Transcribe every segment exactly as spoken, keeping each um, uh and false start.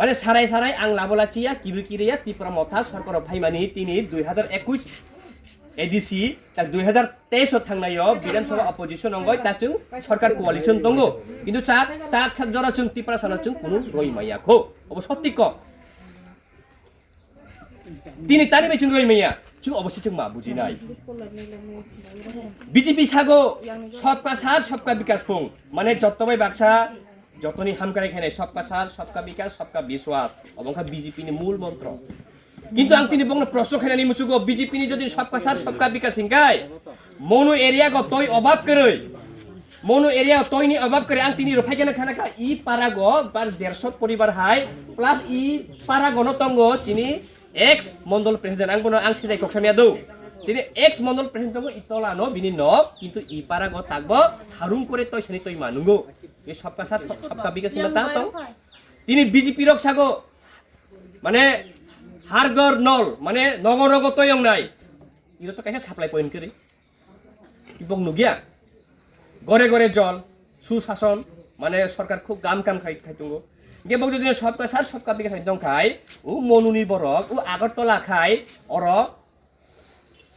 Mane sarai sarai ang labola chiya, kibu kiriya, Tipra Motha sorkaro phaimani tini dui hazar ekush A D C, tak dui hazar teis o thangnaio Bidhan Sabha opposition ongoi, tak chwng sorkar coalition tongo. Kintu chak, tak sak jora chwng Tiprasano chwng kunu roi maya kho. Obo sotti kok. Tini tani bai chwng roi maya, chwng obo se chwng ma bujinai. B J P sago, "Sabka Saath, Sabka Vikas" phung. Mane jotto bai baksa, jotoni hamkrai khainai, "Sabka Saath, Sabka Vikas, Sabka Vishwas." Obo wngkha B J P ni mul montro. Kintu ang tini bongno proshno khainani muchugo, B J P ni jodi "Sabka Saath, Sabka Vikas" hingkai, Monu area go toi obab kwrwi. Monu area o toini obab kwrwi, ang tini rwphai khe khana kha, i para go bar derso poribar hai, plus i para go no tongo chini ex mondol president, ang bono ang sijai kok samya do. Chini ex mondol president tongo i tola no bini nok, kintu i para go takbo harung kore toi sani toi manungo. Ye sabka saath, sab-, sabka vikas hinma ta tong. Tini B J P rok sago, mane har ghar nol, mane nogo nogo toi ong nai. Iro to kaisa supply point kwrwi. Ibok nugya. Gore gore jol, susason, mane sorkar khub gam kam khai, khai tongo. Ge bok jodi sabka saath sabka vikas hai tong khai, u Monuni borok, u Agartala khai, oro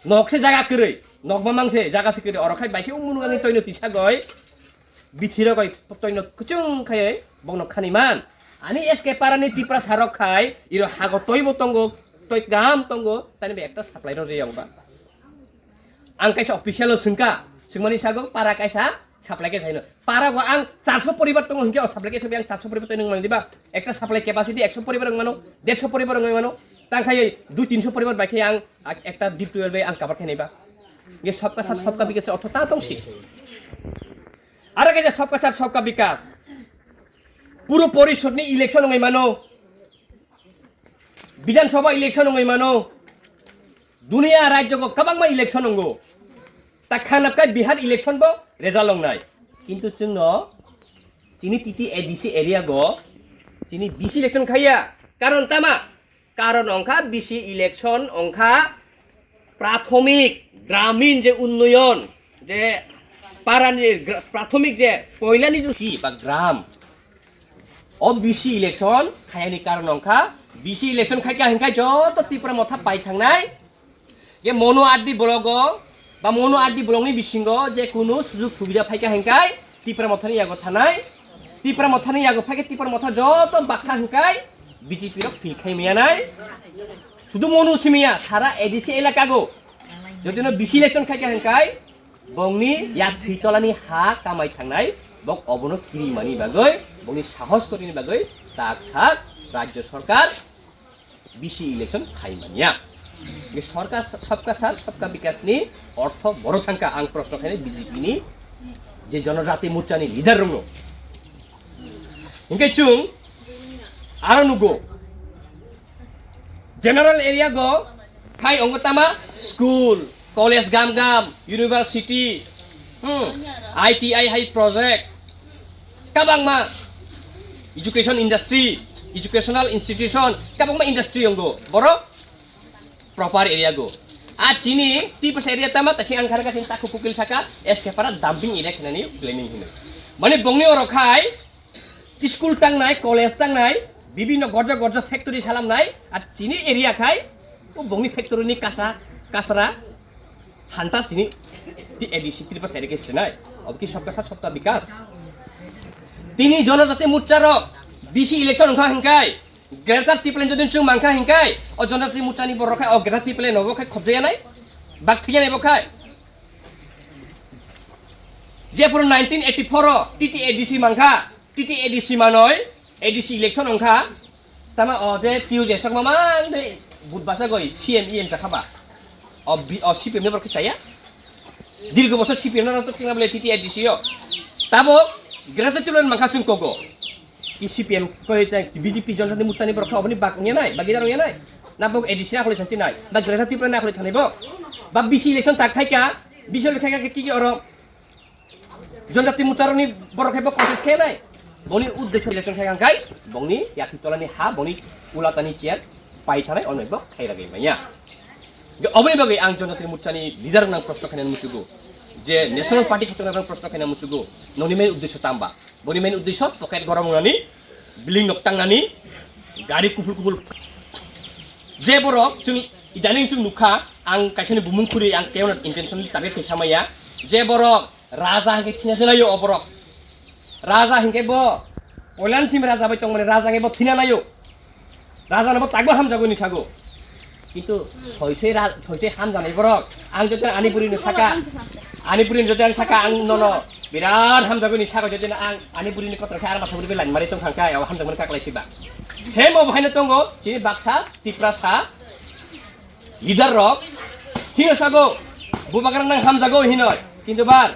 nok se jaga kwrwi, nok mamang se jaga se kwrwi, oro khai bai khe u Monu ani toino tisa goi, bithiro goi toino kuchung khai, bokno khani man. Ani S K Para ni Tiprasa rok khai, iro hago toibo tongo, toi gam tongo, tani bai ekta supply rw riyong ba. Ang kaisa official o swngkha, swngmani sago para kaisa supply khe saino. Para go ang charso poribar tongo hinkhe o supply khe sabi ang charso poribar tongmani diba? Ekta supply capacity ekso poribar wngmano, derso poribar wngmano. Tang khai dui tinso poribar bai khe ang ak-, ekta deep twelve bai ang cover khe naiba. Ye sabka saath sabka vikas ortho ta tongsi. Aro kaisa sabka saath sabka vikas. Puro porishod ni election wngwi mano. Bidhan Sabha election wngwi mano. Duniya rajyo go kwbangma election wngo. Ta khanap kai Bihar election bo result wngnai. Kintu chwngno chini T T A D C area go chini B C election khaiya. Karon tama? Karon ongkha B C election ongkha prathomik gramin je unnoyon, je parani gra-, prathomik je poilani je si ba gram. O B C election khayani karon ongkha, B C election khaikha hinkhai joto Tipra Motha pai thangnai. Ge Monu R D blogo ba Monu R D blogni bisingo je kunu sujug subida phaikha hinkhai Tipra Mothani yago thanai. Tipra Mothani yago phaikhe Tipra Motha joto bakha hinkhai B J P rok phil khai miyanai. Sudu Monu simiya sara A D C elaka go. Jotino B C election khaikha hinkhai bongni yak thwi tolani ha kamai thangnai, bok obono kirimani bagwi, bongni sahos korini bagwi tak sak rajyo sorkar B C election khai manya. Ni sorkar sabka saath sabka vikas ni ortho boro thangka ang proshno khainai B J P ni je Jonojati Morcha ni leader rokno. Hinkhe chwng aro nugo general area go khai ongo tama school, college gam gam, university, hmm, I T I hai project, kabangma education industry, educational institution, kabangma industry ongo, borok proper area go. A chini Tiprasa area tama tasi ang khana kasin taku kukil saka S K Para dumping area khinani planning hino. Mane bongni oro khai school tangnai, college tangnai, bibinno gorja gorja factory salamnai, ar chini area khai, o bongni factory ni kasa, kasra, hanta chini ti A D C Tiprasa area khe sinai. Obo ki sabka saath sabka vikas. Tini Jonojati Morcha rok B C election wngkha hinkhai, Greater Tipraland jodi chwng mankha hinkhai, o Jonojati Morcha ni borok khai, o Greater Tipraland nobo khai khobjaya nai, bak thwiya nai bo khai. Jephuru nineteen eighty-four o T T A D C mankha, T T A D C manoi, A D C election wngkha, tama o je T U Jesok mamang de budbasa goi C M E M jakha ba. O bi-, o C P M ni borok khe chaya? Dirgo bosor C P M no to kingna bole T T A D C o. Tabo Greater Tipraland mankha chwng kogo. Ki C P M koi ta B J P Jonojati Morcha ni borok kha oboni bak wngya nai, bagidar wngya nai. Na bok A D C na kholi thanchi nai. Ba Greater Tipraland na kholi thanai bo. Ba B C election tak khai ka, B C election khai ka ki ki oro Jonojati Morcha rokni borok hai bo contest khe nai. Boni uddesho election khai kha khai, bongni yakni tolani ha, bongni ulatani chair pai thanai, ono bo khai ragwi manya. Ge oboni bagwi ang Jonojati Morcha ni leader nang proshno khainani muchugo. Je National Party khe tongnai nang proshno khainani muchugo. Noni main uddesho tamba? Boni main uddesho pocket gorom wngnani, building nok tangnani, Gari kuphul kuphul. Je borok chwng idaning chwng nukha, ang kaisani bumung khuri, ang kebono intentionally target khe samaya. Je borok raja hwnkhe thina se laio o borok. Raja hwnkhe bo Poilan sim raja bai tongmani raja hwnkhe bo thina laio. Raja no bo takbo hamjago ni sago. Kintu soisoi ra-, soisoi hamjanai borok. Ang joto ani buri no saka. Ani buri no joto ang saka ang nono. Birat hamjago ni sago joto ang ani buri ni kotor khe ang basa buri line mari tong thangkha, hamjago ni kaklai siba. Same obo haino tongo, chini baksa, Tiprasa, leader rok. Thino sago, bubagra nang hamjago hinoi. Kintu bar,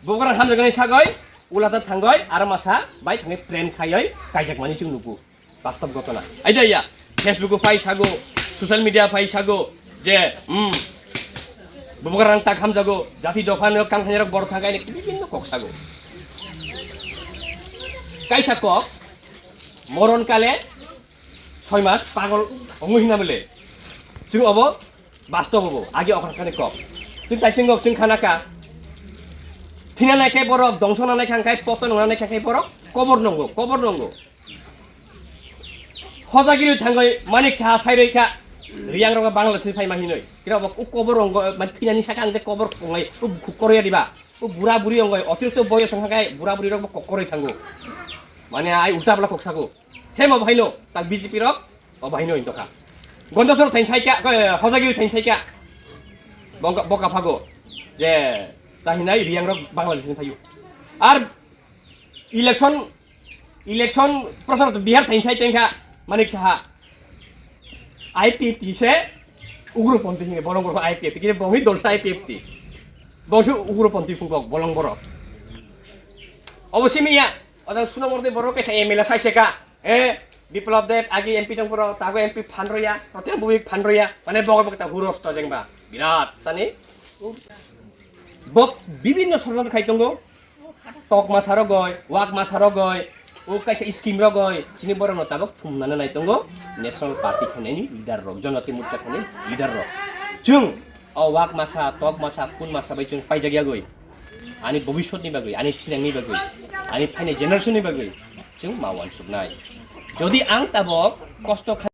bubagra hamjago ni sagoi, ulata thangoi, aro masa, bai thangoi prank khaioi, kaijak mani chwng nugo. Bastob gotona. Aida ya, Facebook o phai sago, social media phai sago, je, hmm, bubagra nang tak hamjago, jati dopha no kang thani rok bor thakai ni bibinno kok sago. Kaisa kok, moron kale, soi mas pagol ongwi hina bele. Chwng obo bastob obo, agi okra kani kok. Chwng taising kok, chwng khana ka. Thina nai khe borok, dongso na nai kha, hwnkhe poto nang nai kha khe borok, kobor nongo, kobor nongo. Hojagiri thangoi Manik Saha sai roi kha, Riyang rok Bangladesh ni phai ma hinoi. Kira obo kobor nongo, man thina ni saka ang je kobor ongoi, kok koroi diba. O bura buri ongoi, otirokto boyos wngkha khe bura buri rok bo kok koroi thango. Mane ai ulta bla kok sago. Semo bahaino, tak B J P rok, o bahaino hinto kha. Gondasoro thain saika, ko, Hojagiri thain saika. Bongka, boka phago. Je, tahinai Riyang rok Bangladesh ni phayu. Ar election, election prochar Bihar thain sai tengkha, Manik Saha. I P F T se ugroponthi hinwi bolong borok I P F T, kini bongni dolsa I P F T. Bongsi ugroponthi phungkok bolong borok. Obo simi ya, oda suno morde borok kaisa M L A sai seka. Eh, Biplab Deb agi M P tong borok, tago M P phan roya, protem bubik phan roya, mane bogo bogo ta huros to jengba. Birat tani. Bok bibinno sorjantro khai tongo. Tok masa rogoi, wak masa rogoi, o kaisa scheme rogoi, chini borok no tabok thumnana nai tongo National Party khainani leader rok, Jonati Morcha khainani leader rok. Chwng o wak masa, tok masa, phun masa bai chwng paijak yagoi. Ani bobiswt ni bagwi, ani thinang ni bagwi, ani phainai generation ni bagwi chwng ma uansuknai. Jodi ang tabok kosto kha-